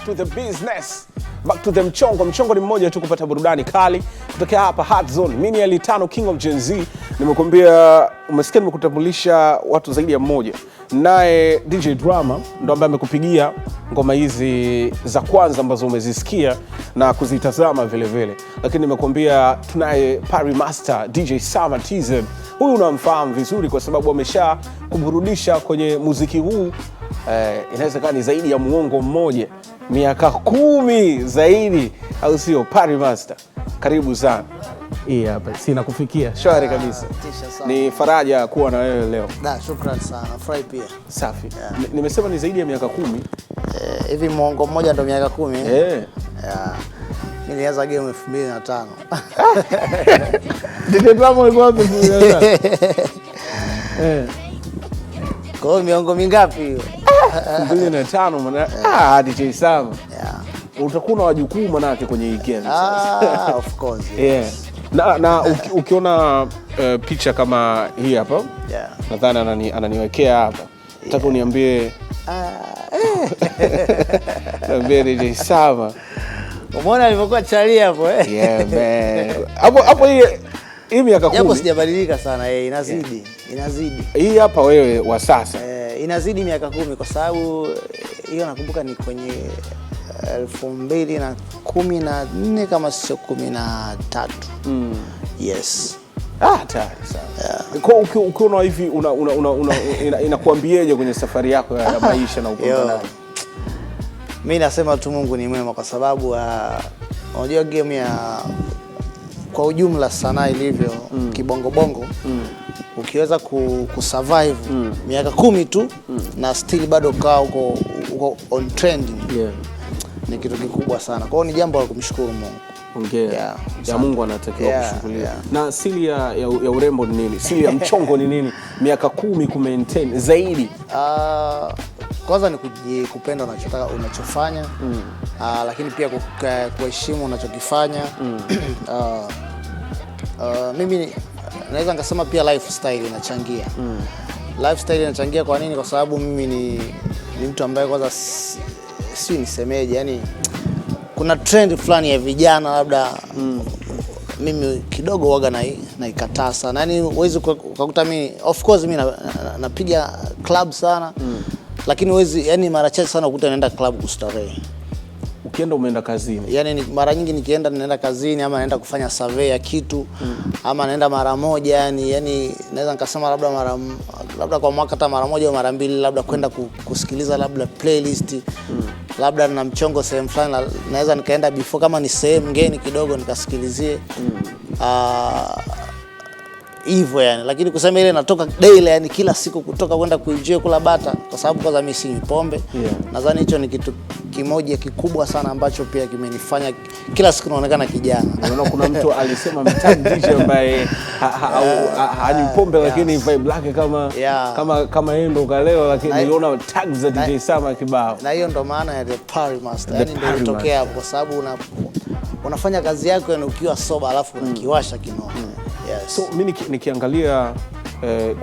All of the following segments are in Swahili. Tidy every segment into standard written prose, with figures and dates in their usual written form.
Back to the business. Back to the mchongo. Mchongo ni mmoja tu, kupata burudani kali kutokea hapa Hot Zone. Mimi ni Ali Tano, King of Gen Z. Nimekuambia, umesikia, nimekutambulisha watu zaidi ya mmoja. Naye DJ Drama ndo ambaye amekupigia ngoma hizi za kwanza ambazo umezisikia na kuzitazama vile vile, lakini nimekuambia tunaye Party Master DJ Sama TZ. Huyu unamfahamu vizuri kwa sababu amesha kuburudisha kwenye muziki huu inaweza kuwa ni zaidi ya muongo mmoja, miaka 10 zaidi, au sio? Party Master, karibu sana. Hii hapa sina kufikia, shwari kabisa. Tisha sana. Ni faraja kuwa na wewe leo. Da, shukran sana. Furahi pia. Safi. Nimesema ni zaidi ya miaka 10. Hivi muongo mmoja ndo miaka 10? Eh. Yeah. Nilianza game 2005. DJ Drama ulikuwa wapi 2005? Eh. Kwa hiyo miongo mingapi hiyo? 2005 maana DJ Sama. Yeah. Utakuwa na wajukuu manake kwenye hii game sasa. Ah, of course. Yes. Yeah. Na ukiona picha kama hii hapa, nadhani ananiwekea hapa. Nataka uniambie, niambie DJ Sama. Umeona alivyokuwa chalia hapo eh? Yeah man. Hapo hapo hii miaka Japo 10. sijabadilika sana inazidi. Inazidi. Hii hapa wewe wa sasa. Inazidi miaka 10 kwa sababu hiyo nakumbuka ni kwenye 2014 kama sio 13. Yes. Ah, tayari sana. Kwa ukiona hivi una, una, una, una, inakuambieje kwenye safari yako ya maisha na upambanaji? Mi nasema tu Mungu ni mwema kwa sababu unajua game ya kwa ujumla sanaa ilivyo kibongobongo, ukiweza kusurvive miaka 10 tu na still bado ukawa uko on trending, ni kitu kikubwa sana. Kwa hiyo ni jambo la kumshukuru Mungu. Hongera. Yeah. Ya Mungu anatakiwa kushukuriwa. Na siri ya urembo ni nini? Siri ya mchongo ni nini? Miaka 10 kumaintain zaidi. Kwanza ni kupenda unachotaka unachofanya, lakini pia kuheshimu unachokifanya. Mimi naweza nikasema pia lifestyle inachangia. Lifestyle inachangia kwa nini? Kwa sababu mimi ni mtu ambaye kwanza si nisemeje, yani kuna trend fulani ya vijana labda mimi kidogo waga naikataa sana. Yani huwezi ukakuta mimi, of course mimi napiga club sana, lakini huwezi, yani mara chache sana ukuta naenda club kustarehe. Ukienda umeenda kazini. Yani mara nyingi nikienda naenda kazini ama naenda kufanya survey ya kitu ama naenda mara moja, yani naweza nikasema labda mara labda kwa mwaka hata mara moja au mara mbili labda kwenda kusikiliza labda playlist, labda na mchongo sehemu fulani naweza nikaenda before kama ni sehemu ngeni kidogo nikasikilizie hivyo yani, lakini kusema ile natoka daily, yani kila siku kutoka kwenda kuenjoy kula bata, kwa sababu kwanza mimi sinywi pombe. Nadhani hicho ni kitu kimoja kikubwa sana ambacho pia kimenifanya kila siku naonekana kijana. Unaona kuna mtu alisema mtag DJ ambaye hanywi pombe lakini vibe lake kama kama yeye ndo kaleo, lakini niliona tag za DJ Sama kibao. Na hiyo ndo maana ya the Party Master. The Yani ndio Party ilitokea Master. hapo kwa sababu unafanya kazi yako yani ukiwa sober alafu unakiwasha kinoma. Yes. So mimi nikiangalia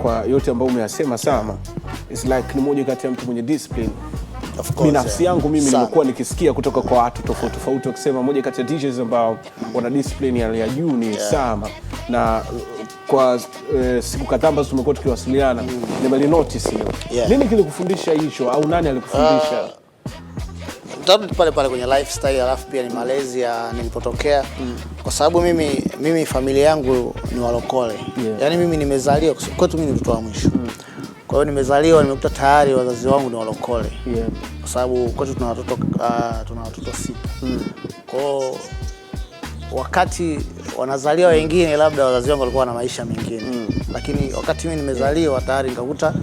kwa yote ambayo umeyasema Sama, it's like ni moja kati ya mtu mwenye discipline. Of course, Binafsi yeah. yangu mimi Sana. nimekuwa nikisikia kutoka kwa watu tofauti tofauti wakisema moja kati ya DJs ambao wana discipline ya hali ya juu ni Sama, na kwa siku kadhaa ambazo tumekuwa tukiwasiliana nimelinotice hilo. Nini kilikufundisha hicho au nani alikufundisha? Tarudi pale pale kwenye lifestyle, alafu pia ni malezi ya nilipotokea, kwa sababu mimi familia yangu ni walokole. Yaani mimi nimezaliwa kwetu, mimi ni mtoto wa mwisho. Kwa hiyo nimezaliwa nimekuta tayari wazazi wangu ni walokole. Kwa sababu kwetu tuna watoto 6. Kwa hiyo wakati wanazaliwa wengine labda wazazi wangu walikuwa na maisha mengine, lakini wakati mimi nimezaliwa tayari nikakuta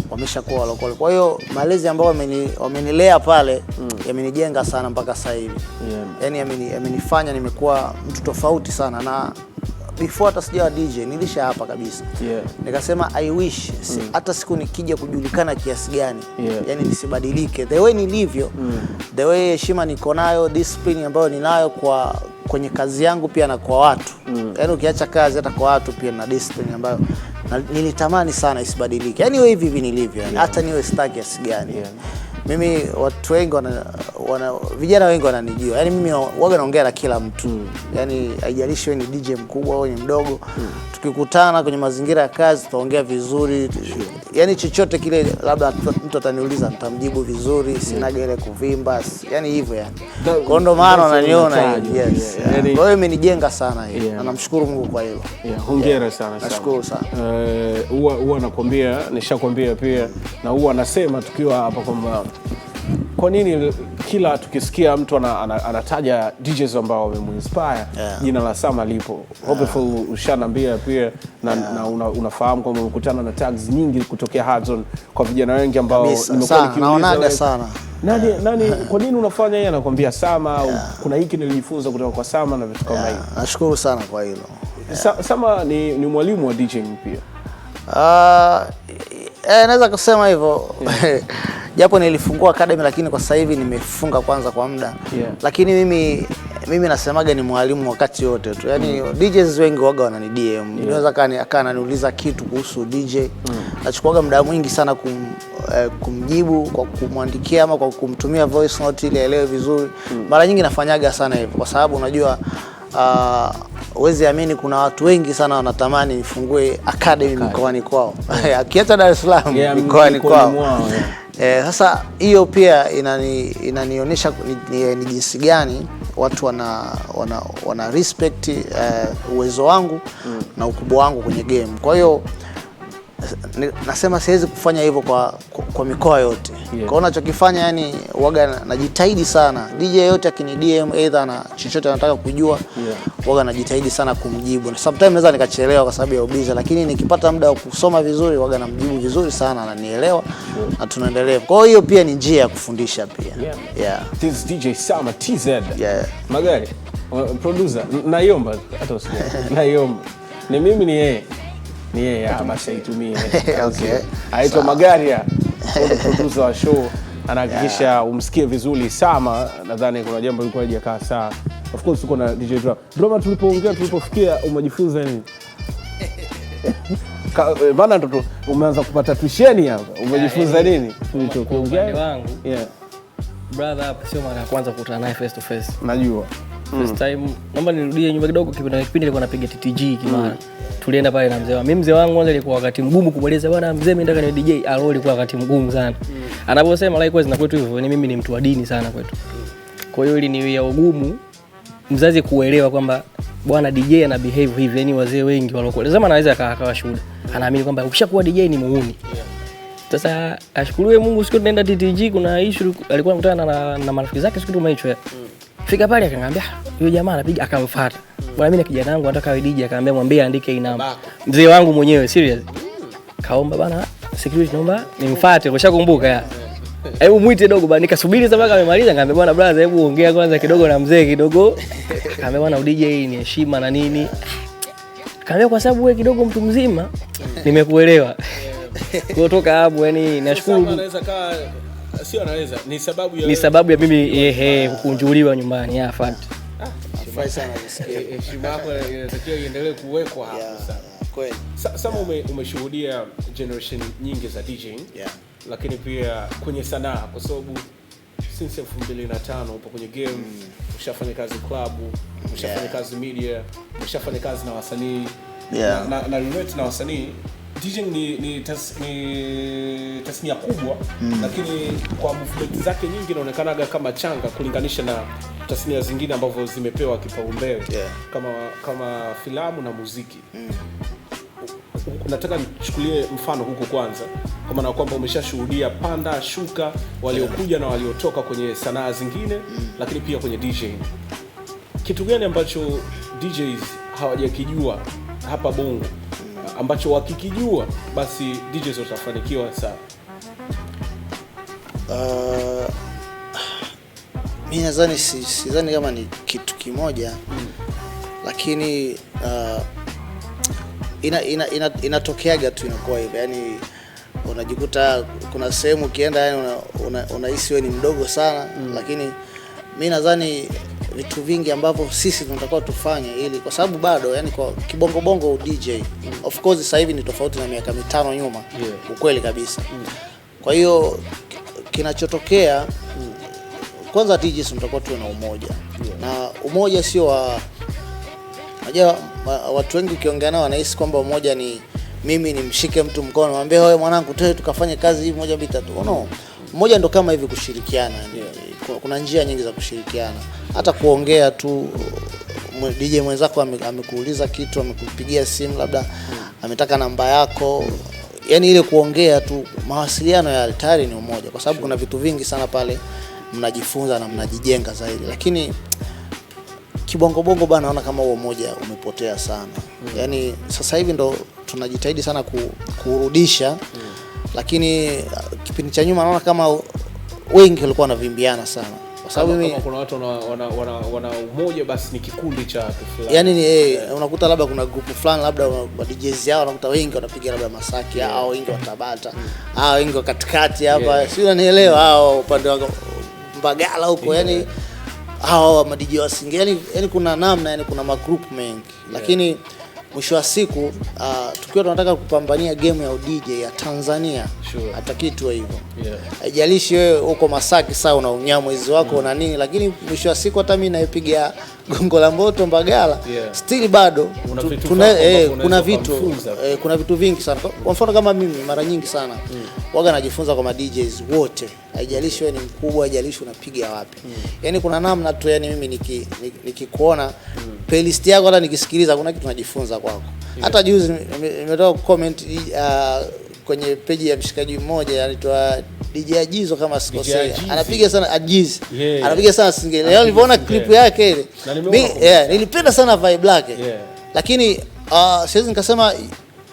wameshakuwa walokole. Kwa hiyo malezi ambayo wamenilea pale yamenijenga sana mpaka sasa hivi. Yaani yamenifanya nimekuwa mtu tofauti sana, na before hata sijawa DJ nilisha hapa kabisa. Nikasema I wish hata siku nikija kujulikana kiasi gani, yani nisibadilike the way nilivyo, the way heshima niko nayo, discipline ambayo ninayo kwa kwenye kazi yangu pia na kwa watu. Yaani ukiacha kazi hata kwa watu pia na discipline ambayo na, nilitamani sana isibadilike. Yaani iwe hivi hivi nilivyo, yani hata niwe star kiasi gani. Mimi watu wengi vijana wengi wananijua. Yaani mimi huwaga naongea na kila mtu. Yaani haijalishi wewe ni DJ mkubwa au ni mdogo. Tukikutana kwenye mazingira ya kazi tutaongea vizuri. Yaani chochote kile labda mtu ataniuliza nitamjibu vizuri, sinaga ile kuvimba, yaani hivyo yani. Kwa hiyo ndo maana wananiona hivi. Yes. Yaani Kwa hiyo imenijenga sana hiyo. Na namshukuru Mungu kwa hilo. Yeah, hongera sana sana. Nashukuru sana. Huwa nakwambia, nishakwambia pia na huwa nasema tukiwa hapa kwamba kwa nini kila tukisikia mtu anataja DJs ambao wamemuinspire jina la Sama lipo. Hopeful ushanambia pia na unafahamu kwamba umekutana na tags nyingi kutokea Hardzones kwa vijana wengi ambao nimekuwa nikiuliza Naonaga like, sana. Nani kwa nini unafanya yeye anakuambia Sama au kuna hiki nilijifunza kutoka kwa Sama na vitu kama hivyo. Nashukuru sana kwa hilo. Sama ni mwalimu wa DJing pia. Naweza kusema hivyo. Japo nilifungua academy lakini kwa sasa hivi nimefunga kwanza kwa muda. Lakini mimi nasemaga ni mwalimu wakati wote tu. Yaani DJs wengi waga wanani DM. Inaweza akaa ananiuliza kitu kuhusu DJ. Nachukuaga muda mwingi sana kumjibu kwa kumwandikia ama kwa kumtumia voice note ili aelewe vizuri. Mara nyingi nafanyaga sana hivyo kwa sababu unajua huwezi amini kuna watu wengi sana wanatamani nifungue academy mkoani kwao. Akiacha Dar es Salaam, mkoani mkoani kwao. mwao, yeah. Sasa hiyo pia inanionyesha ni jinsi gani watu wana respect uwezo wangu na ukubwa wangu kwenye game. Kwa hiyo nasema siwezi kufanya hivyo kwa mikoa yote. Kwa hiyo nachokifanya yani waga najitahidi sana. DJ yote akini DM either na chochote anataka kujua, waga najitahidi sana kumjibu. Sometimes naweza nikachelewa kwa sababu ya busy, lakini nikipata muda wa kusoma vizuri waga namjibu vizuri sana, ananielewa na tunaendelea. Kwa hiyo pia ni njia ya kufundisha pia. This is DJ Sama TZ. Magari, producer, naiomba hata usijali. Naiomba. Ni mimi ni yeye. Ni yeye, basi aitumie. Aitwa Magaria, ndio producer wa show, anahakikisha umsikie vizuri Sama. Nadhani kuna jambo lilikuwa halijakaa sawa. Of course tuko na DJ Drama. Drama, tulipoongea tulipofikia umejifunza nini? Maana ndo umeanza kupata tusheni hapa. Umejifunza nini? Tulichokiongea? Kwa upande wangu, brother hapa sio mara ya kwanza kukutana naye face to face. Najua. First time, naomba nirudie nyuma kidogo, kipindi nilikuwa napiga TTG Kimara. Tulienda pale na mzee wangu. Mimi mzee wangu kwanza ilikuwa wakati mgumu kumweleza bwana mzee mimi nataka niwe DJ. Alo, ilikuwa wakati mgumu sana. Anaposema likewise na kwetu hivyo, ni mimi ni mtu wa dini sana kwetu. Kwa hiyo iliniwia ugumu mzazi kuelewa kwamba bwana DJ ana behave hivi, yani wazee wengi waliokuwa. Lazima anaweza akawa shuhuda. Anaamini kwamba ukishakuwa DJ ni muuni. Sasa ashukuriwe Mungu, siku tunaenda TTG kuna issue alikuwa anakutana na marafiki zake siku tumeichwa. Fika pale akaniambia yule jamaa anapiga, akamfuata. Bwana mimi na kijana wangu nataka awe DJ, akaambia mwambie aandike hii namba. Babako. Mzee wangu mwenyewe serious. Kaomba bana security naomba nimfuate, ushakumbuka ya. Hebu muite dogo bana, nikasubiri sasa mpaka amemaliza, nikamwambia bwana brother hebu ongea kwanza kidogo na mzee kidogo. Akaambia bwana DJ ni heshima na nini. Akaambia kwa sababu wewe kidogo mtu mzima nimekuelewa. Kutoka hapo yani nashukuru. Sasa anaweza kaa sio anaweza, ni sababu ya Ni sababu ya mimi kukunjuliwa nyumbani, ya fact. Nafurahi sana kusikia. Heshima yako inatakiwa iendelee kuwekwa hapo sana. Kweli. Sama umeshuhudia generation nyingi za DJing. Lakini pia kwenye sanaa kwa sababu since 2005 upo kwenye game, ushafanya kazi club, ushafanya kazi media, ushafanya kazi na wasanii. Na relate na wasanii. DJing ni tasnia kubwa, lakini kwa movement zake nyingi inaonekanaga kama changa kulinganisha na tasnia zingine ambazo zimepewa kipaumbele. Kama filamu na muziki. Nataka nichukulie mfano huko kwanza, kwa maana kwamba umeshashuhudia panda shuka waliokuja na waliotoka kwenye sanaa zingine, lakini pia kwenye DJing. Kitu gani ambacho DJs hawajakijua hapa Bongo ambacho wakikijua basi DJs watafanikiwa sana? Mimi nadhani sidhani kama ni kitu kimoja. Lakini inatokeaga tu, inakuwa hivyo. Yaani unajikuta kuna sehemu ukienda yani unahisi wewe ni mdogo sana. Lakini mimi nadhani vitu vingi ambavyo sisi tunatakiwa tufanye ili, kwa sababu bado yani kwa kibongo bongo DJ of course sasa hivi ni tofauti na miaka 5 nyuma. Ukweli kabisa. Kwa hiyo Kinachotokea kwanza, DJs mtakuwa tuwe na umoja. Na umoja sio wa, unajua watu wengi ukiongea nao wanahisi kwamba umoja ni mimi nimshike mtu mkono mwambie wewe mwanangu twende tukafanye kazi hii moja mbili tatu. No. Umoja ndo kama hivi kushirikiana. Kuna njia nyingi za kushirikiana. Hata kuongea tu, DJ mwenzako amekuuliza kitu, amekupigia simu labda ametaka namba yako. Yaani ile kuongea tu, mawasiliano ya tayari ni umoja, kwa sababu kuna vitu vingi sana pale mnajifunza na mnajijenga zaidi. Lakini kibongo bongo bana, naona kama huo umoja umepotea sana. Yaani sasa hivi ndo tunajitahidi sana kurudisha. Lakini kipindi cha nyuma naona kama wengi walikuwa wanavimbiana sana. Kwa sababu mimi kama kuna watu wana umoja basi ni kikundi cha watu fulani. Yaani ni unakuta labda kuna group fulani labda wa DJs yao, unakuta wengi wanapiga labda Masaki, au wengi wa Tabata, au wengi wa katikati hapa. Si unanielewa, hao upande wa Mbagala huko, yani hao ma DJ wa Singeli, yani kuna namna, yani kuna magroup mengi. Lakini mwisho wa siku tukiwa tunataka kupambania game ya DJ ya Tanzania, hataki tuwe hivyo. Haijalishi wewe uko Masaki sawa una unyamwezi wako na nini, lakini mwisho wa siku hata mimi naipiga Gongo la Mboto Mbagala, still bado kuna vitu vingi sana. Kwa mfano kama mimi mara nyingi sana waga najifunza kwa ma DJs wote. Haijalishi wewe ni mkubwa, haijalishi unapiga wapi. Yaani kuna namna tu, yani mimi nikikuona playlist yako hata nikisikiliza kuna kitu najifunza kwako. Hata juzi nimetoka comment kwenye page ya mshikaji mmoja anaitwa DJ Ajizo kama sikosei. Anapiga sana Ajizo. Anapiga sana singeli. Leo nilipoona clip yake ile, mimi nilipenda sana vibe lake. Lakini siwezi nikasema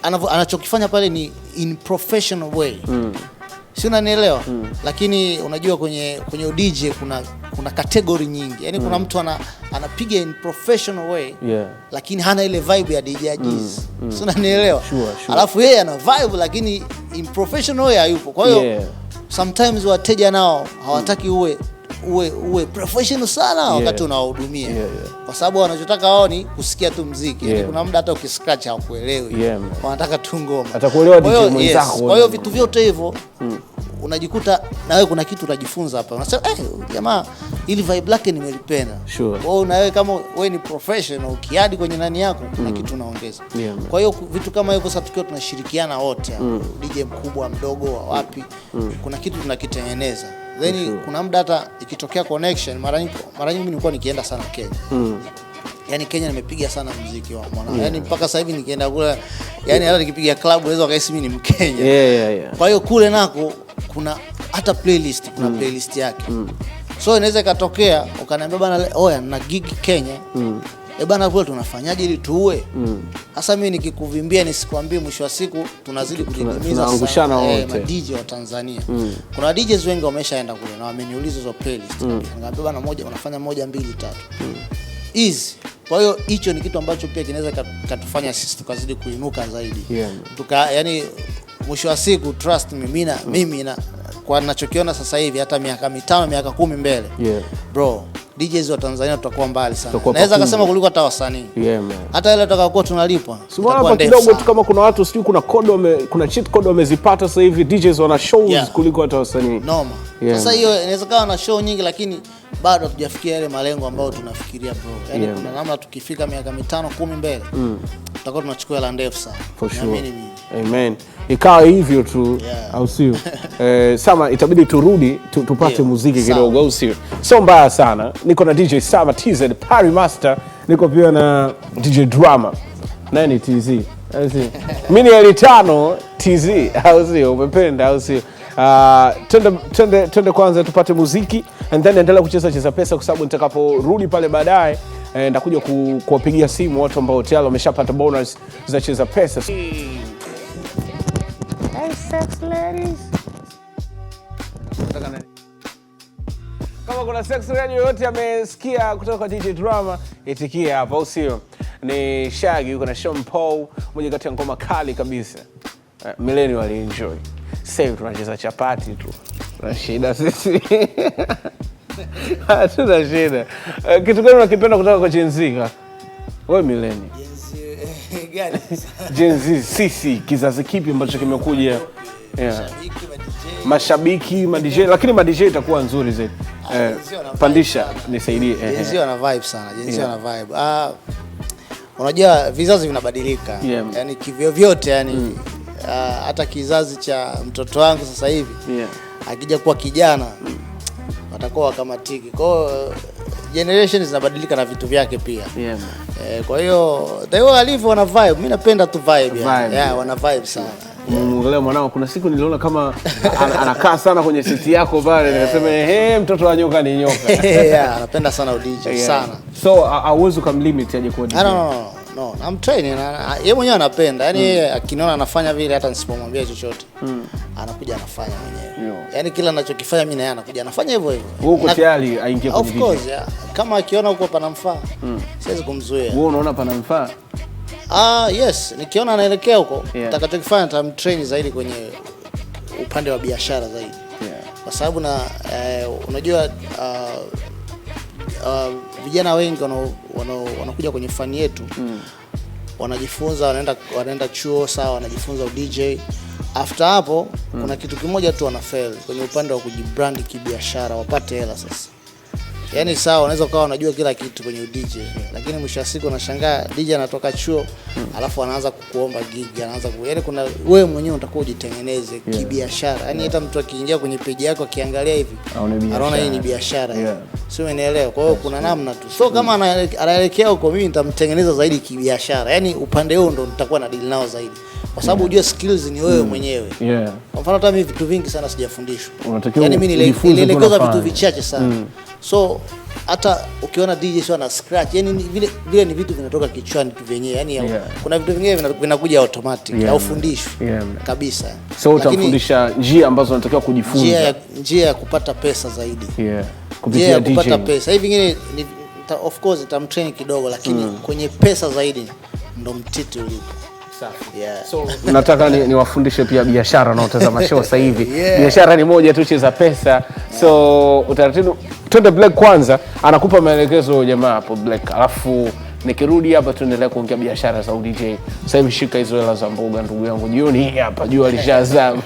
anachokifanya pale ni in professional way. Si unanielewa? Lakini unajua kwenye DJ kuna category nyingi. Yaani kuna mtu anapiga in professional way, lakini hana ile vibe ya DJ Ajiz. Si unanielewa? Sure. Alafu yeye ana vibe lakini in professional way hayupo. Kwa hiyo sometimes wateja nao hawataki uwe professional sana wakati unawahudumia. Kwa sababu wanachotaka wao ni kusikia tu muziki. Yaani kuna muda hata ukiscratch hawakuelewi. Wanataka tu ngoma. Atakuelewa DJ mwenzako. Kwa hiyo vitu vyote hivyo unajikuta na wewe kuna kitu unajifunza hapa. Unasema jamaa ili vibe lake nimelipenda. Kwa hiyo na wewe kama wewe ni professional ukiadi kwenye nani yako kuna kitu unaongeza. Kwa hiyo vitu kama hivyo sasa tukiwa tunashirikiana wote, DJ mkubwa mdogo wa wapi, kuna kitu tunakitengeneza. Then kuna muda hata ikitokea connection, mara nyingi mimi nilikuwa nikienda sana Kenya. Yaani Kenya nimepiga sana muziki wa mwana. Yaani mpaka sasa hivi nikienda kule, yani hata nikipiga club unaweza ukahisi mimi ni Mkenya. Kwa hiyo kule nako kuna hata playlist, kuna playlist yake. So inaweza ikatokea ukaniambia bana oya na gig Kenya. Bana kule tunafanyaje ili tuue? Sasa mimi nikikuvimbia nisikwambie, mwisho wa siku tunazidi kudidimiza sana ma DJ wa Tanzania. Kuna DJs wengi wameshaenda kule na wameniuliza hizo playlist. Nikamwambia bana moja unafanya 1 2 3. Easy. Kwa hiyo hicho ni kitu ambacho pia kinaweza katufanya sisi tukazidi kuinuka zaidi. Yani mwisho wa siku trust me, mimi na kwa ninachokiona sasa hivi hata miaka 5 miaka 10 mbele. Bro, DJs wa Tanzania tutakuwa mbali sana. Naweza kusema kuliko hata wasanii. Hata ile tutakayokuwa tunalipwa. Tutakuwa kidogo tu kama kuna watu sijui kuna code kuna cheat code wamezipata sasa hivi DJs wana shows kuliko hata wasanii. Noma. Sasa hiyo inaweza kuwa na show nyingi lakini bado hatujafikia yale malengo ambayo tunafikiria bro. Yaani kuna namna tukifika miaka 5 10 mbele tutakuwa tunachukua hela ndefu sana. Naamini mimi. Amen. Ikawa hivyo tu, au sio? Sama itabidi turudi tupate muziki kidogo, au sio? Sio mbaya sana. Niko na DJ Sama TZ Party Master, niko pia na DJ Drama. Nani TZ? Mimi ni Elitano TZ, au sio? Umependa au sio? Twende kwanza tupate muziki and then endelea kucheza Cheza Pesa kwa sababu nitakaporudi pale baadaye ndakuja kuwapigia simu watu ambao tayari wameshapata bonus za Cheza Pesa. Hey sex ladies. Kama kuna sex lady yoyote amesikia kutoka kwa DJ Drama, itikia hapa, au sio? Ni Shaggy yuko na Sean Paul, moja kati ya ngoma kali kabisa. Millennial wali enjoy. Sasa tunacheza chapati tu. Tuna shida sisi. Hatuna shida. Kitu gani unakipenda kutoka kwa Gen Z? Wewe millennial. Gen Z gani? Gen Z sisi kizazi kipi ambacho kimekuja? Shabiki wa DJ Mashabiki, ma DJ, lakini ma DJ itakuwa nzuri zaidi. Pandisha nisaidie. Gen Z wana vibe sana. Gen Z wana vibe. Unajua vizazi vinabadilika. Yaani kivyovyote yani hata kizazi cha mtoto wangu sasa hivi akija kuwa kijana watakuwa wakamatiki. Kwa hiyo generation zinabadilika na vitu vyake pia. Kwa hiyo they walivyo wana vibe. Mimi napenda tu vibe yani. Yeah, wana vibe sana. Muangalia mwanao, kuna siku niliona kama anakaa sana kwenye siti yako pale, nikasema ehe, mtoto wa nyoka ni nyoka. Yeah, anapenda sana DJ sana. So hauwezi kumlimit aje kuwa DJ? No, I'm training. Yeye mwenyewe anapenda. Yaani yeye akiniona anafanya vile hata nisipomwambia chochote. Anakuja anafanya mwenyewe. Yaani kila anachokifanya mimi na yeye anakuja anafanya hivyo hivyo. Wewe uko tayari aingie kwenye DJ? Of course, yeah. Kama akiona huko panamfaa, siwezi kumzuia. Wewe unaona panamfaa? Yes, nikiona anaelekea huko, nitakachokifanya nitamtrain zaidi kwenye upande wa biashara zaidi. Kwa sababu na unajua vijana wengi wanakuja kwenye fani yetu. Wanajifunza, wanaenda chuo, sawa, wanajifunza DJ. After hapo kuna kitu kimoja tu wanafail kwenye upande wa kujibrand kibiashara, wapate hela sasa. Yaani sawa, unaweza ukawa unajua kila kitu kwenye DJ, lakini mwisho wa siku unashangaa DJ anatoka chuo, alafu anaanza kukuomba gig, anaanza yaani kuna wewe mwenyewe utakuwa ujitengeneze kibiashara. Yaani hata mtu akiingia kwenye page yako akiangalia hivi, anaona hii ni biashara. Sio, umeelewa? Kwa hiyo kuna namna tu. So kama anaelekea huko, mimi nitamtengeneza zaidi kibiashara. Yaani upande huo ndo nitakuwa na deal nao zaidi. Kwa sababu unajua skills ni wewe mwenyewe. Kwa mfano hata mimi vitu vingi sana sijafundishwa. Yaani mimi nilielekezwa vitu vichache sana. So hata ukiona DJ sio ana scratch, yani vile ni vitu vinatoka kichwani tu vyenyewe. Yani kuna vitu vingine vinakuja automatic, haufundishwi kabisa. So utamfundisha njia ambazo unatakiwa kujifunza, njia ya kupata pesa zaidi. Kupitia DJ kupata pesa. Hivi vingine of course nitamtrain kidogo, lakini kwenye pesa zaidi ndo mtiti ulipo. So nataka niwafundishe pia biashara na utazama show sasa hivi. Biashara ni moja tu, cheza pesa. So utaratibu, twende Black kwanza, anakupa maelekezo jamaa hapo Black. Alafu nikirudi hapa tuendelee kuongea biashara za DJ. Sasa hivi shika hizo hela za mboga ndugu yangu, jioni hii hapa jua lishazama.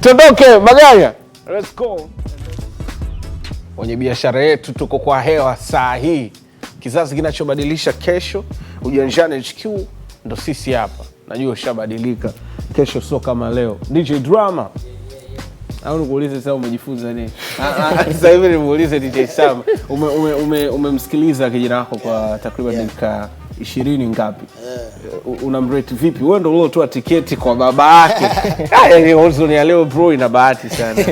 Tuondoke Maganya. Let's go. Kwenye biashara yetu tuko kwa hewa saa hii. Kizazi kinachobadilisha kesho, Ujanjani HQ ndo sisi hapa. Najua ushabadilika. Kesho sio kama leo. DJ Drama. Au nikuulize sasa umejifunza nini? Sasa hivi nimuulize DJ Sam. Umemsikiliza kijana wako kwa takriban dakika 20 ngapi? Unamrate vipi? Wewe ndio uliotoa tiketi kwa baba yake. Yaani Hotzone ya leo bro ina bahati sana.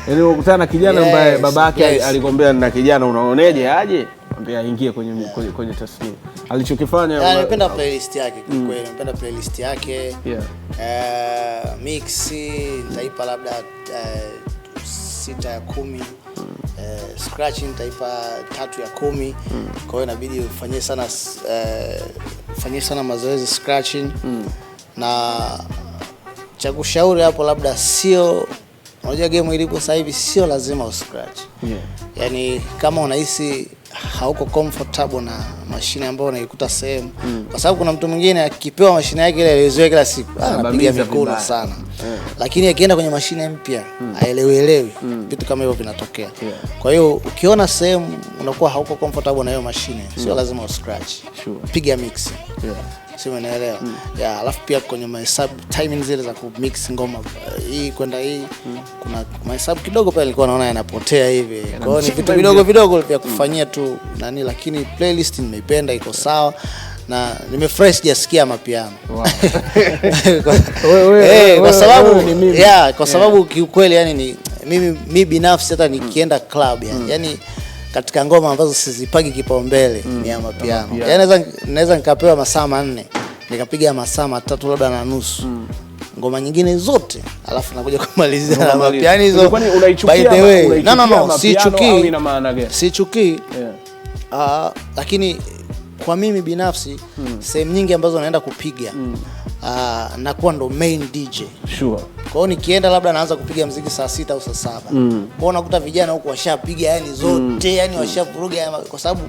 Yaani ukutana na kijana ambaye baba yake alikwambia na kijana unaoneje aje? Ambia aingie kwenye tasnia. Alichokifanya, napenda playlist yake kwa kweli, napenda playlist yake. Mix nitaipa labda 6 ya 10. Scratch nitaipa 3 ya 10. Kwa hiyo inabidi ufanyie sana mazoezi scratching. Na cha kushauri hapo labda sio, unajua game ilipo sasa hivi sio lazima uscratch. Yaani kama unahisi hauko comfortable na mashine ambayo unaikuta sehemu, kwa sababu kuna mtu mwingine akipewa mashine yake ile aliyozoea kila siku anapiga mikono sana. Lakini akienda kwenye mashine mpya haelewi, vitu kama hivyo vinatokea. Kwa hiyo ukiona sehemu unakuwa hauko comfortable na hiyo mashine, sio lazima uscratch. Piga mix. Sio, unaelewa? Ya, alafu pia kwenye mahesabu timing zile za kumix ngoma hii kwenda hii, kuna mahesabu kidogo pale nilikuwa naona yanapotea hivi. Kwa hiyo ni vitu vidogo vidogo vya kufanyia tu nani, lakini playlist nimeipenda, iko sawa na nimefresh, sijasikia mapiano. Kwa sababu kwa sababu kiukweli yani ni mimi binafsi hata nikienda club yani katika ngoma ambazo sizipagi kipaumbele ni ya mapiano. Yaani naweza nikapewa masaa 4 nikapiga masaa 3 labda na nusu. Ngoma nyingine zote alafu nakuja kumalizia na mapiano hizo. Kwani unaichukia? By the way, no, siichukii. Siichukii. Lakini kwa mimi binafsi sehemu nyingi ambazo naenda kupiga nakuwa ndo main DJ. Sure. Kwa hiyo nikienda labda naanza kupiga muziki saa 6 au saa 7. Kwa hiyo nakuta vijana huko washapiga yani zote, yani washavuruga kwa sababu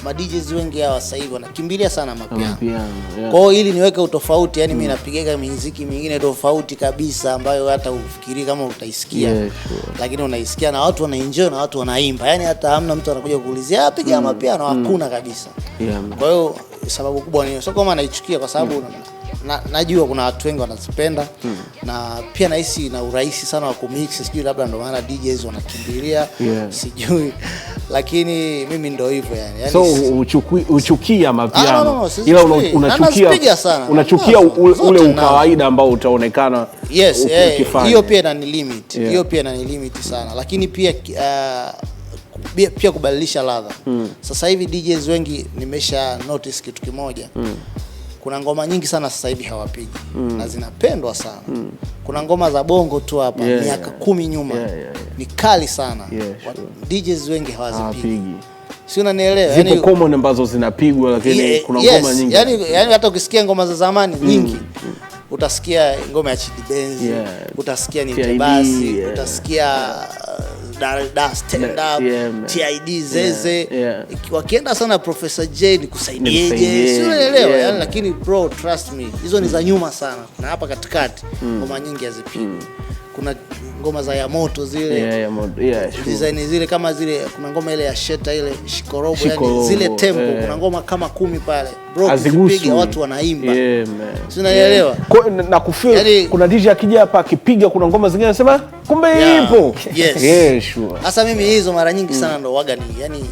Ma DJs wengi hawa sasa hivi wanakimbilia sana mapiano. Yeah. Kwa hiyo ili niweke utofauti, yani mimi napigaga muziki mingine tofauti kabisa ambayo hata ufikiri kama utaisikia. Yeah, sure. Lakini unaisikia na watu wanaenjoy na watu wanaimba. Yani hata hamna mtu anakuja kuulizia piga mapiano, hakuna kabisa. Yeah. Kwa hiyo sababu kubwa ni sio kama naichukia, kwa sababu najua kuna watu wengi wanazipenda na pia nahisi na urahisi sana wa kumix, sijui labda ndio maana DJs wanakimbilia, sijui, lakini mimi ndio hivyo yani. So uchukia mapiano. No, ila unachukia sana. Unachukia ule ukawaida ambao utaonekana. Yes, hiyo pia inani limit. Hiyo pia inani limit sana. Lakini pia pia kubadilisha ladha. Sasa hivi DJs wengi nimesha notice kitu kimoja. Kuna ngoma nyingi sana sasa hivi hawapigi na zinapendwa sana. Kuna ngoma za bongo tu hapa miaka 10 nyuma ni kali sana. Sure. DJs wengi hawazipigi. Si unanielewa? Zipo common ambazo zinapigwa, lakini kuna ngoma nyingi. Yani hata ukisikia ngoma za zamani nyingi utasikia ngoma ya Chidi Benz, utasikia ni Basi, utasikia da stand up, TID Zeze. Wakienda sana Professor J nikusaidieje, si unaelewa? Yani lakini bro, trust me, hizo ni za nyuma sana. Na hapa katikati ngoma nyingi hazipigwi. Kuna ngoma za ya moto zile, sure. Design zile kama zile, kuna ngoma ile ya Sheta ile Shikorobo, yani zile tempo, kuna ngoma kama 10 pale bro, ukipiga watu wanaimba. Si unaelewa? Na kufeel yani, kuna DJ akija hapa akipiga kuna ngoma zingine anasema kumbe ipo. Yes. Yeah, sure. Sasa mimi hizo mara nyingi sana ndo waga ni yani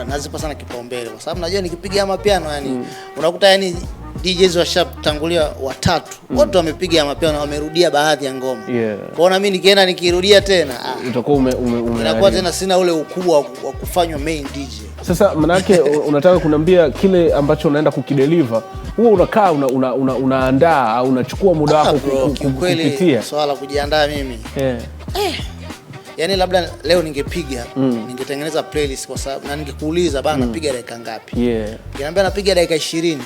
nazipa sana kipaumbele, kwa sababu najua nikipiga mapiano yani unakuta yani DJs washatangulia watatu, wote wamepiga mapiano, wamerudia baadhi ya ngoma. Kwa hiyo mimi nikienda nikirudia tena utakuwa inakuwa tena sina ule ukubwa wa kufanywa main DJ. Sasa maana yake unataka kuniambia kile ambacho unaenda kukideliver huwa unakaa unaandaa au unachukua muda wako kupitia swala kujiandaa mimi. Yaani labda leo ningepiga, ningetengeneza playlist kwa sababu na ningekuuliza bana napiga dakika ngapi. Niambia napiga dakika 20,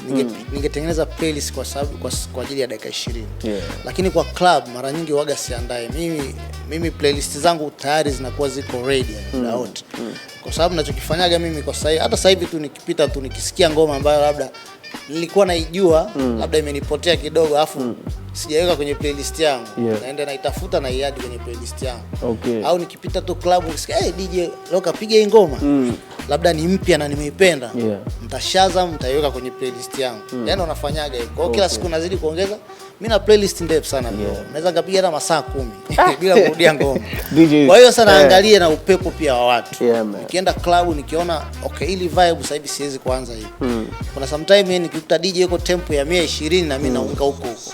ningetengeneza playlist kwa sababu kwa ajili ya dakika 20. Lakini kwa club mara nyingi huaga siandae. Mimi playlist zangu tayari zinakuwa ziko ready muda wote. Kwa sababu ninachokifanyaga mimi kwa sasa, hata sasa hivi tu nikipita tu nikisikia ngoma ambayo labda nilikuwa naijua, labda imenipotea kidogo afu sijaweka kwenye playlist yangu, naenda naitafuta na iadi kwenye playlist yangu. Au nikipita tu club ukisikia hey, DJ leo kapiga hii ngoma, labda ni mpya na nimeipenda, nitashazam nitaiweka kwenye playlist yangu. Yaani unafanyaga hivyo. Kwa kila siku nazidi kuongeza. Mimi na playlist ndefu sana bro. Naweza nikapiga hata masaa 10 bila kurudia ngoma. Kwa hiyo sana angalie na upepo pia wa watu. Nikienda club nikiona okay ili vibe sasa hivi siwezi kuanza hivi. Kuna sometime nikikuta DJ yuko tempo ya 120 na mimi naunga huko huko.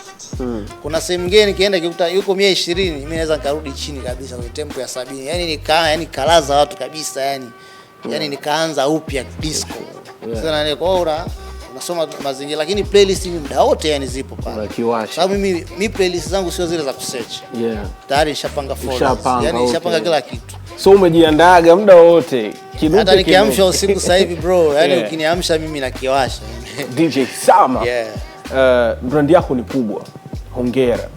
Kuna sehemu nyingine nikienda nikikuta yuko 120 mimi naweza nikarudi chini kabisa kwenye tempo ya 70. Yaani nikaa yani kalaza watu kabisa yani. Yaani nikaanza upya disco. Sasa na kwa hiyo unasoma mazingira, lakini playlist ni muda wote yani zipo pale. Sababu mimi playlist zangu sio zile za kusearch. Tayari nishapanga folders. Yani nishapanga kila kitu. So umejiandaaga muda wote. Hata nikiamsha usiku sasa hivi bro, yani ukiniamsha mimi nakiwasha. DJ Sama. Brand yako ni kubwa. Hongera.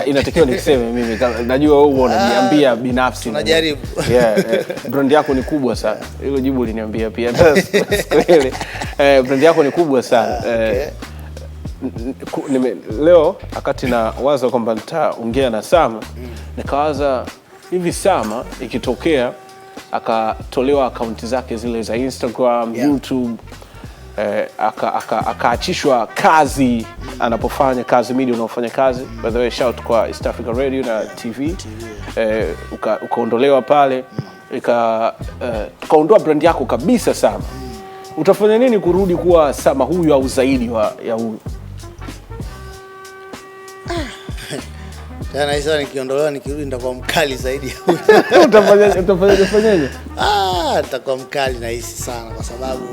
Inatakiwa niseme mimi, najua wewe unaniambia binafsi. Tunajaribu. Brand yako ni kubwa sana. Hilo jibu uliniambia pia. Kweli. Brand yako ni kubwa sana. Leo wakati na wazo kwamba nitaongea na Sama, nikawaza hivi Sama ikitokea akatolewa akaunti zake zile za Instagram, YouTube, akaachishwa kazi anapofanya kazi media unaofanya kazi, by the way shout kwa East Africa Radio na TV, ukaondolewa pale, ukaondoa brand yako kabisa Sama. Utafanya nini kurudi kuwa Sama huyu au zaidi ya huyu? Tena hizo nikiondolewa nikirudi nitakuwa mkali zaidi. Utafanyaje? Nitakuwa mkali na hisi sana kwa sababu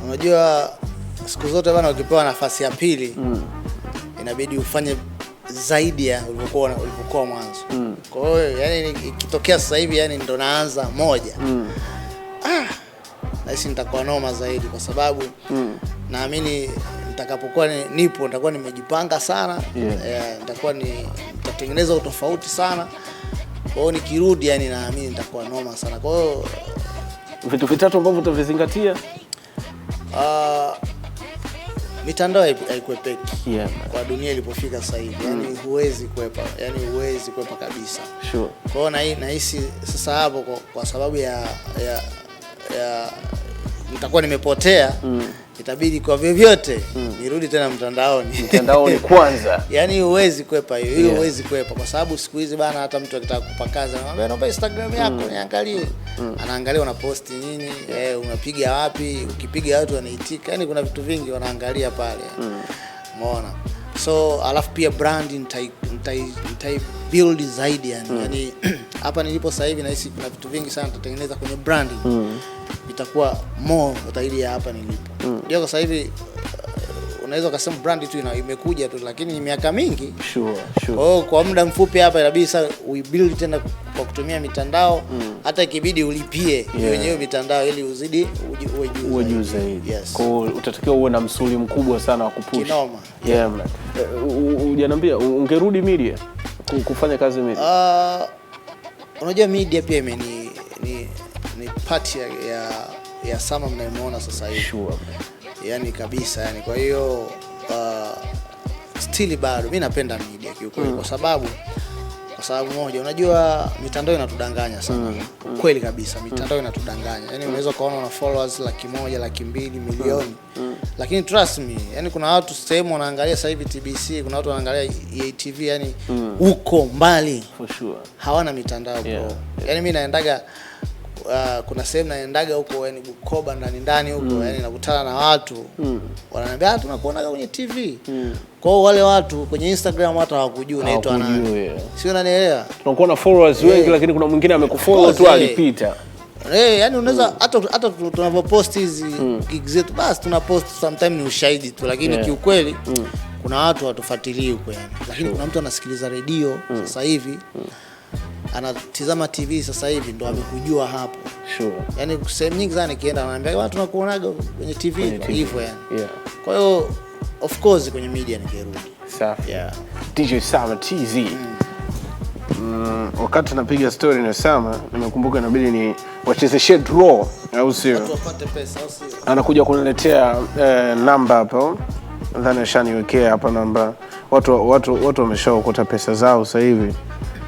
unajua siku zote bana ukipewa nafasi ya pili inabidi ufanye zaidi ya ulivyokuwa mwanzo. Kwa hiyo yani ikitokea sasa hivi yani ndo naanza moja. Nahisi nitakuwa noma zaidi kwa sababu naamini nitakapokuwa nipo nitakuwa nimejipanga sana. Nitakuwa nitatengeneza utofauti sana. Kwa hiyo nikirudi, yani naamini nitakuwa noma sana. Kwa hiyo Vitu vitatu ambavyo utavizingatia? Mitandao haikuepeki. Yeah. Kwa dunia ilipofika sasa hivi, yani huwezi kuepa, yani huwezi kuepa kabisa. Kwa hiyo nahisi sasa hapo kwa sababu ya nitakuwa nimepotea, itabidi kwa vyovyote nirudi tena mtandaoni. Mtandaoni kwanza. Yaani huwezi kuepa hiyo, hiyo huwezi kuepa kwa sababu siku hizi bana hata mtu akitaka kukupa kazi anamwambia naomba Instagram yako niangalie. Anaangalia una post nini, unapiga wapi, ukipiga watu wanaitika. Yaani kuna vitu vingi wanaangalia pale. Umeona? So alafu pia brand nitai build zaidi yani. Yaani hapa nilipo sasa hivi nahisi kuna vitu vingi sana tutatengeneza kwenye branding. Itakuwa more zaidi ya hapa nilipo. Ndio kwa sasa hivi unaweza ukasema brand tu imekuja tu, lakini ni miaka mingi. Sure. Kwa hiyo kwa muda mfupi hapa inabidi sasa uibuild tena kwa kutumia mitandao, hata ikibidi ulipie wenyewe mitandao ili uzidi uwe juu Uwe juu zaidi. zaidi. Yes. Kwa hiyo utatakiwa uwe na msuli mkubwa sana wa kupush. Kinoma. Yeah, man. Hujaniambia ungerudi media kufanya kazi media? Unajua media pia ni part ya Sama mnayemuona sasa hivi. Yaani kabisa yani. Kwa hiyo still bado mimi napenda media kiukweli, kwa sababu moja, unajua mitandao inatudanganya sana. Kweli kabisa mitandao inatudanganya. Yaani unaweza ukaona una followers 100,000, 200,000, milioni. Lakini trust me, yani kuna watu sehemu wanaangalia sasa hivi TBC, kuna watu wanaangalia EATV, yani uko mbali. For sure. Hawana mitandao bro. Yaani mimi naendaga, kuna sehemu naendaga huko, yani Bukoba ndani ndani huko, yani nakutana na watu wananiambia tunakuonaga kwenye TV. Kwa hiyo wale watu kwenye Instagram hata hawakujui unaitwa nani. Hawakujui, yeah. Sio, unanielewa? Tunakuwa na followers wengi, lakini kuna mwingine amekufollow Of tu course, alipita. Yani unaweza hata tunavyopost hizi gigs zetu, basi tunapost sometime ni ushahidi tu, lakini kiukweli kuna watu hawatufuatilii huko yani. Lakini kuna mtu anasikiliza redio sasa hivi, anatizama TV sasa hivi ndo amekujua hapo. Yaani sehemu nyingi sana nikienda wananiambia bwana tunakuonaga kwenye TV Kwenye TV. hivyo yani. Kwa hiyo of course kwenye media ningerudi. Safi. Yeah. DJ Sama TZ. Wakati napiga story na Sama nimekumbuka inabidi ni wachezeshe draw, au sio? Watu wapate pesa, au sio? Anakuja kuniletea namba hapo. Nadhani ashaniwekea hapa namba. Watu wameshaokota pesa zao sasa hivi.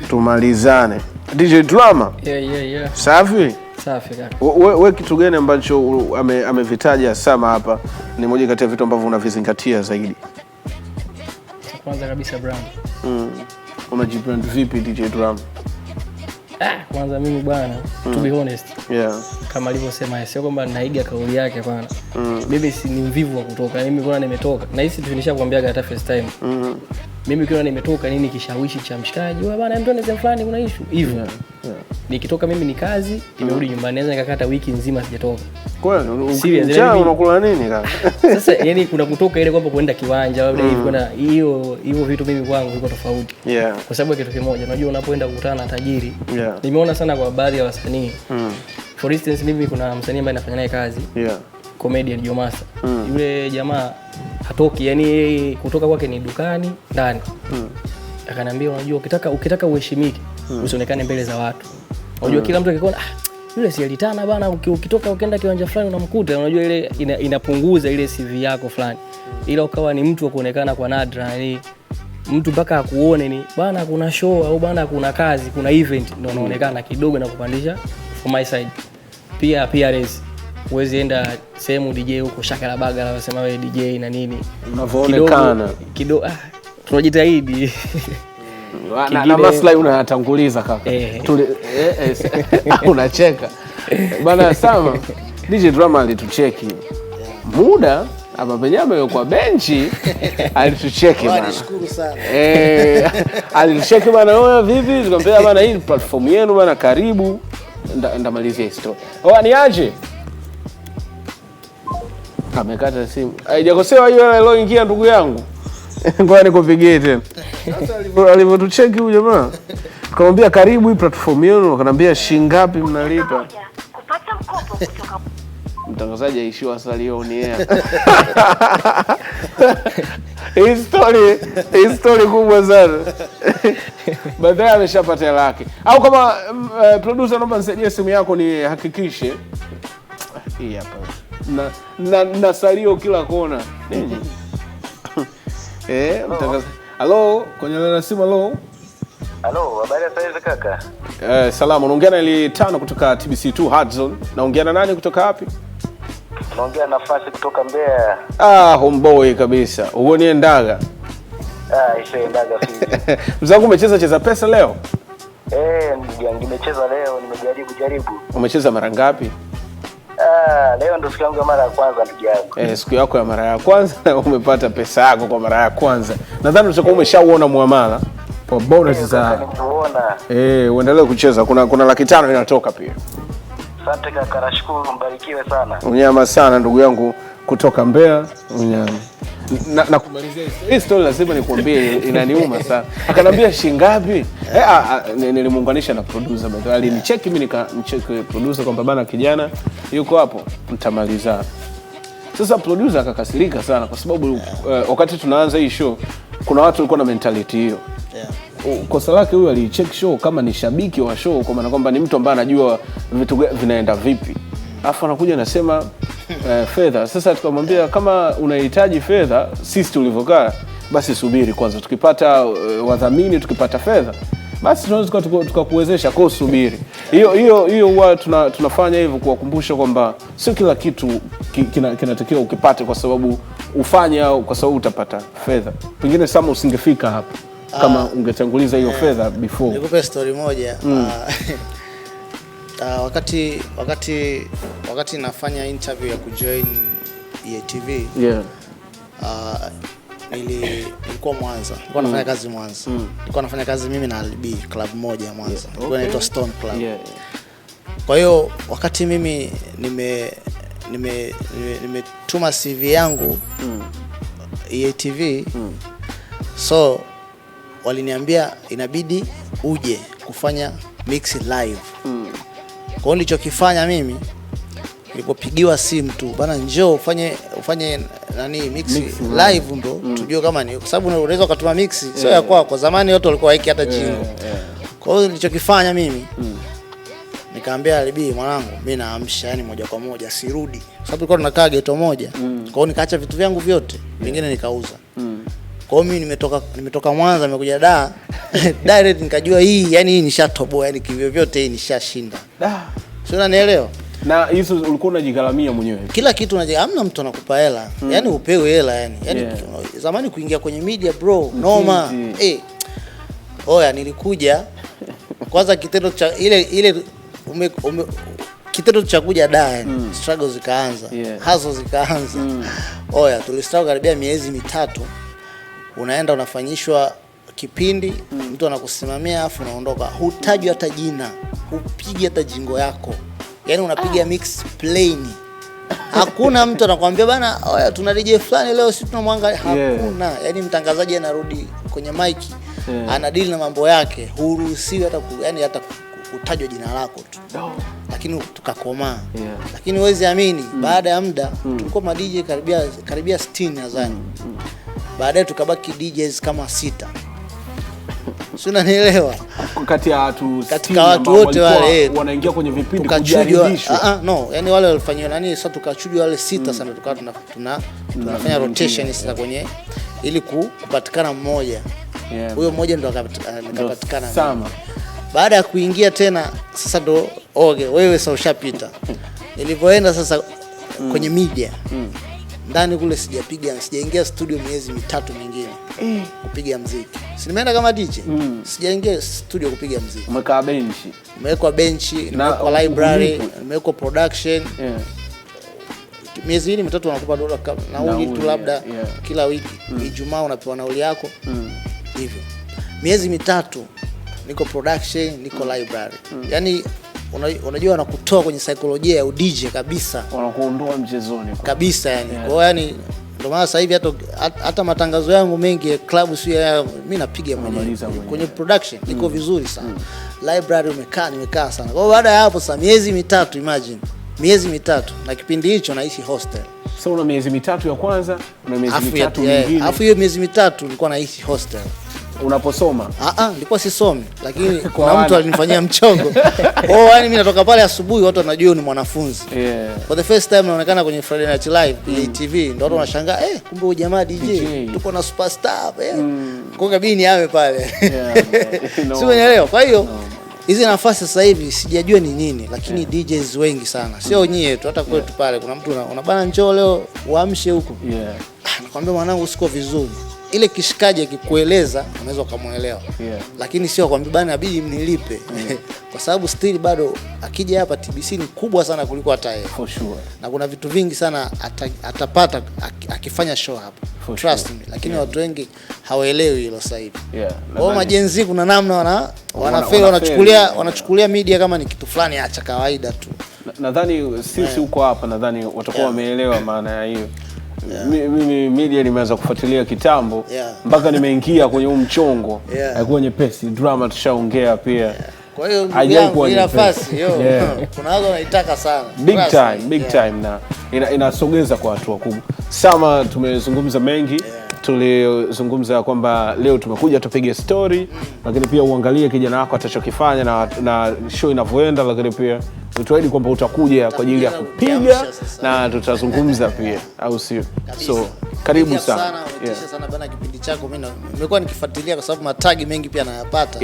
Tumalizane. DJ Drama. Yeah. Safi? Safi kaka. We kitu gani ambacho amevitaja Sama hapa ni moja kati ya vitu ambavyo unavizingatia zaidi? Kwanza kabisa brand. Unajibrand vipi DJ Drama? Kwanza mimi bwana, to be honest. Kama alivyosema, sio kwamba naiga kauli yake bwana. Mimi si ni mvivu wa kutoka. Mimi kuna nimetoka. Na hisi tulishakwambiaga hata first time. Mimi kiona nimetoka nini kishawishi cha mshikaji, wewe bwana mtu sehemu fulani kuna issue hivyo. Nikitoka mimi ni kazi, nimerudi nyumbani, naweza nikakata wiki nzima sijatoka. Kweli, Serious, mchana yani unakula nini kaka? Sasa yani kuna kutoka ile kwamba kuenda kiwanja labda hivi kuna hiyo hivyo vitu mimi kwangu viko tofauti. Kwa sababu ya kitu kimoja, unajua unapoenda kukutana na tajiri. Nimeona sana kwa baadhi ya wasanii. For instance mimi kuna msanii ambaye nafanya naye kazi. Comedian Jomasa. Yule jamaa hatoki, yani yeye kutoka kwake ni dukani ndani. Akaniambia unajua ukitaka uheshimike, usionekane mbele za watu. Unajua kila mtu akikuona, yule si alitana bana, ukitoka ukienda kiwanja fulani unamkuta, unajua ile inapunguza ile CV yako fulani. Ila ukawa ni mtu wa kuonekana kwa nadra, yani mtu mpaka akuone ni bana kuna show au bana kuna kazi, kuna event ndio unaonekana kidogo na kupandisha for my side. Pia appearance, huwezi enda sehemu DJ huko shaka la baga la wasema wewe DJ na nini. Unavyoonekana. Kidogo, tunajitahidi. Na maslahi unayatanguliza kaka. Unacheka. Bana Sama, DJ Drama alitucheki. Muda hapa penye amewekwa benchi alitucheki bana. Nashukuru sana. Alitucheki bana, wewe vipi? Tukamwambia bana hii platform yenu bana, karibu. Ndamalizia story. Oa niaje? Amekata simu. Haijakosewa hiyo hela iliyoingia ndugu yangu. Ngoja nikupigie tena. Sasa alivyotucheki huyu jamaa, tukamwambia karibu hii platform yenu, akanambia shilingi ngapi mnalipa? Kupata mkopo kutoka Mtangazaji aishiwa salio on air. Hii story kubwa sana. Baadaye ameshapata hela yake. Au kama producer, naomba nisaidie simu yako nihakikishe. Hii hapa. Na salio kila kona. Nini? Mtangazaji. Halo, kwenye laini ya simu, halo. Halo, habari ya saizi kaka? Salamu, unaongea na Eli Tano kutoka TBC2 Hot Zone. Naongea na nani kutoka wapi? Unaongea nafasi kutoka Mbeya. Ah, homeboy kabisa. Huo ndaga. Ah, ishaendaga fiti. Mzangu, umecheza Cheza Pesa leo? Ndugu yangu, nimecheza leo, nimejaribu jaribu. Umecheza mara ngapi? Ah, leo ndo siku yangu ya mara ya kwanza, ndugu yangu. Siku yako ya mara ya kwanza umepata pesa yako kwa mara ya kwanza. Nadhani utakuwa umeshauona muamala kwa bonus Kaka, za nimeuona. Uendelee kucheza. Kuna 500,000 inatoka pia. Asante kaka, nashukuru, mbarikiwe sana. Unyama sana ndugu yangu kutoka Mbeya. Unyama. Na kumalizia hii story lazima nikuambie, inaniuma sana. Akanambia shingapi? Nilimuunganisha na producer, by the way. Alinicheki mimi, nikamcheki producer kwamba bana, kijana yuko hapo, mtamalizana. Sasa producer akakasirika sana kwa sababu wakati tunaanza hii show kuna watu walikuwa na mentality hiyo. Kosa lake huyu alicheck show kama ni shabiki wa show, kwa maana kwamba ni mtu ambaye anajua vitu vinaenda vipi, alafu anakuja anasema fedha. Sasa tukamwambia kama unahitaji fedha, sisi tulivyokaa, basi subiri kwanza, tukipata wadhamini, tukipata fedha, basi tunaweza tukakuwezesha kwa subiri. Hiyo hiyo hiyo huwa tunafanya hivyo kuwakumbusha kwamba sio kila kitu kinatakiwa ukipate kwa sababu ufanye au kwa sababu utapata fedha. Pengine Sama usingefika hapa kama ungetanguliza hiyo fedha before. Nikupe story moja. Wakati nafanya interview ya kujoin EATV, nilikuwa Mwanza. Nilikuwa nafanya kazi Mwanza. Nilikuwa nafanya kazi mimi na LB club moja Mwanza. Ilikuwa inaitwa Stone Club. Kwa hiyo wakati mimi nimetuma CV yangu EATV, so waliniambia inabidi uje kufanya mix live. Kwa hiyo nilichokifanya mimi, nilipopigiwa simu tu, bana, njoo ufanye nani mix, Mix live ndo tujue kama ni, kwa sababu unaweza ukatuma mix sio ya kwako. Zamani watu walikuwa haiki hata jingo. Kwa hiyo nilichokifanya mimi, nikaambia Alibi, mwanangu, mimi naamsha yani moja kwa moja sirudi, kwa sababu tulikuwa tunakaa geto moja. Kwa hiyo nikaacha vitu vyangu vyote vingine nikauza. Kwa hiyo mimi nimetoka Mwanza nimekuja Dar direct, nikajua hii yani hii nishatoboa, yani kivyo vyote hii nishashinda. Da. Sio, unanielewa? Na hizo ulikuwa unajigharamia mwenyewe? Kila kitu hamna mtu anakupa hela. Yaani upewe hela yani. Yaani zamani kuingia kwenye media, bro, noma. Mtiti. Oya, nilikuja kwanza kitendo cha ile ile kitendo cha kuja Dar yani, struggle zikaanza, hustle zikaanza. Oya, tulistruggle karibia miezi 3. Unaenda unafanyishwa kipindi, mtu anakusimamia afu unaondoka, hutajwi hata jina, hupigi hata jingo yako, yaani unapiga mix plain, hakuna mtu anakuambia, bana, oya, tuna DJ fulani leo, si tunamwangalia. Hakuna. Yaani mtangazaji anarudi kwenye mic, anadili na mambo yake, huruhusiwi hata yani hata kutajwa jina lako tu, lakini tukakomaa. Lakini huwezi amini, baada ya muda tulikuwa ma DJ karibia karibia 60 nadhani, baadaye tukabaki DJs kama sita, si unanielewa? Kati ya watu Katika 60 watu ambao wote walikuwa wale, wanaingia kwenye vipindi tukachujwa. kujaribishwa. Ah, ah, no, yani wale walifanyiwa nani, sasa tukachujwa wale sita, sana tukawa tunafanya rotation sasa kwenye ili kupatikana mmoja. Huyo mmoja ndo nikapatikana mimi. Sama. Baada ya kuingia tena sasa ndo okay, wewe sasa ushapita. Nilivyoenda sasa kwenye media ndani kule, sijapiga, sijaingia studio miezi 3 mingine kupiga mziki. Si nimeenda kama DJ, sijaingia studio kupiga mziki. Umekaa benchi. Nimewekwa benchi, nimewekwa library, Ulipwe. nimewekwa production. Miezi hii 3 wanakupa dola nauli tu Nauli, labda kila wiki Ijumaa unapewa nauli yako hivyo. Miezi 3 niko production, niko library. Yaani unajua wanakutoa kwenye saikolojia ya uDJ kabisa. Wanakuondoa mchezoni. Kabisa yani. Kwa hiyo yani ndio maana sasa hivi hata matangazo yangu mengi ya club sio ya mimi, napiga mwenyewe Unamaliza mwenyewe. Kwenye production niko vizuri sana. Library umekaa, nimekaa sana. Kwa hiyo baada ya hapo sasa miezi 3, imagine. Miezi 3, na kipindi hicho naishi hostel. So una miezi 3 ya kwanza, una miezi 3 mingine. Alafu hiyo miezi 3 nilikuwa naishi hostel. Unaposoma? Nilikuwa sisomi, lakini kuna mtu alinifanyia mchongo. Yaani mimi natoka pale asubuhi watu wanajua ni mwanafunzi. For the first time naonekana kwenye Friday Night Live, TV, ndio watu wanashangaa, kumbe huyu jamaa DJ, tuko na superstar. Kwa kabini yame pale. Si unaelewa? Kwa hiyo hizi nafasi sasa hivi sijajua ni nini, lakini DJs wengi sana. Sio nyie tu, hata kwetu pale kuna mtu unabana njoo leo uamshe huko. Nakwambia mwanangu siko vizuri. Ile kishikaji akikueleza unaweza kumuelewa. Lakini sio kwamba bana inabidi mnilipe. Kwa sababu still bado akija hapa TBC ni kubwa sana kuliko hata yeye. For sure. Na kuna vitu vingi sana atapata akifanya show hapa. For Trust sure. me. Lakini watu wengi hawaelewi hilo sasa hivi. Wao Nadhani majenzi kuna namna wanachukulia media kama ni kitu fulani acha kawaida tu. Nadhani sisi huko hapa nadhani watakuwa wameelewa maana ya hiyo. Mimi media nimeanza kufuatilia kitambo mpaka nimeingia kwenye huu mchongo. Haikuwa nyepesi, drama tushaongea pia. Kwa hiyo Haikuwa nafasi hiyo. Kuna watu wanaitaka sana. Big time, big time, na inasogeza kwa hatua kubwa. Sama, tumezungumza mengi. Tulizungumza kwamba leo tumekuja tupige story, lakini pia uangalie kijana wako atachokifanya na show inavyoenda, lakini pia tuahidi kwamba utakuja kwa ajili ya kupiga na tutazungumza pia, au sio? So karibu sana. Umetisha sana bana kipindi chako, mimi nimekuwa nikifuatilia kwa sababu matagi mengi pia nayapata.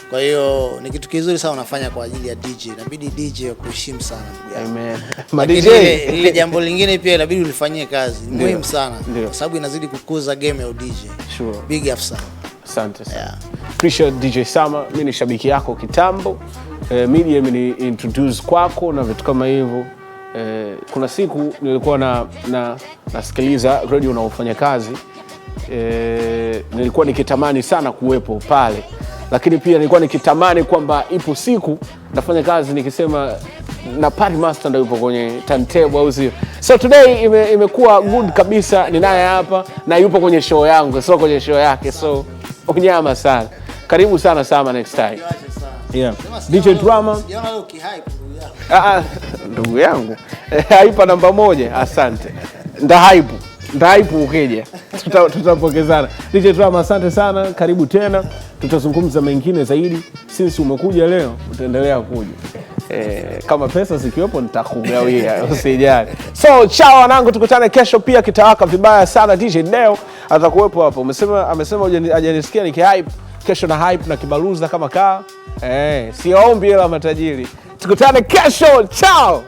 Kwa hiyo ni kitu kizuri sana unafanya kwa ajili ya DJ. Inabidi DJ kuheshimu sana ndugu yangu. Amen. Lakini DJ. lile jambo lingine pia inabidi ulifanyie kazi. Ni muhimu sana. Kwa sababu inazidi kukuza game ya DJ. Sure. Big up sana. Asante sana. Appreciate DJ Sama, mimi ni shabiki yako kitambo. Media imeni introduce kwako na vitu kama hivyo. Kuna siku nilikuwa na nasikiliza radio unaofanya kazi. Nilikuwa nikitamani sana kuwepo pale. Lakini pia nilikuwa nikitamani kwamba ipo siku nafanya kazi nikisema na Party Master ndio yupo kwenye turntable, au sio? So today imekuwa good kabisa, ni naye hapa na yupo kwenye show yangu, sio kwenye show yake. So unyama sana. Karibu sana Sama next time. DJ Drama. Ndugu yangu. Hype namba 1, asante. Nda hype ukija. Tutapokezana. DJ Drama, asante sana, karibu tena. Tutazungumza mengine zaidi. Sisi umekuja leo, utaendelea kuja. Kama pesa zikiwepo nitakugawia, usijali. So ciao wanangu, tukutane kesho pia, kitawaka vibaya sana. DJ Deo atakuwepo hapo. Amesema hajanisikia nikihype. Kesho na hype na kibaluza kama kaa. Siombi hela matajiri. Tukutane kesho. Ciao.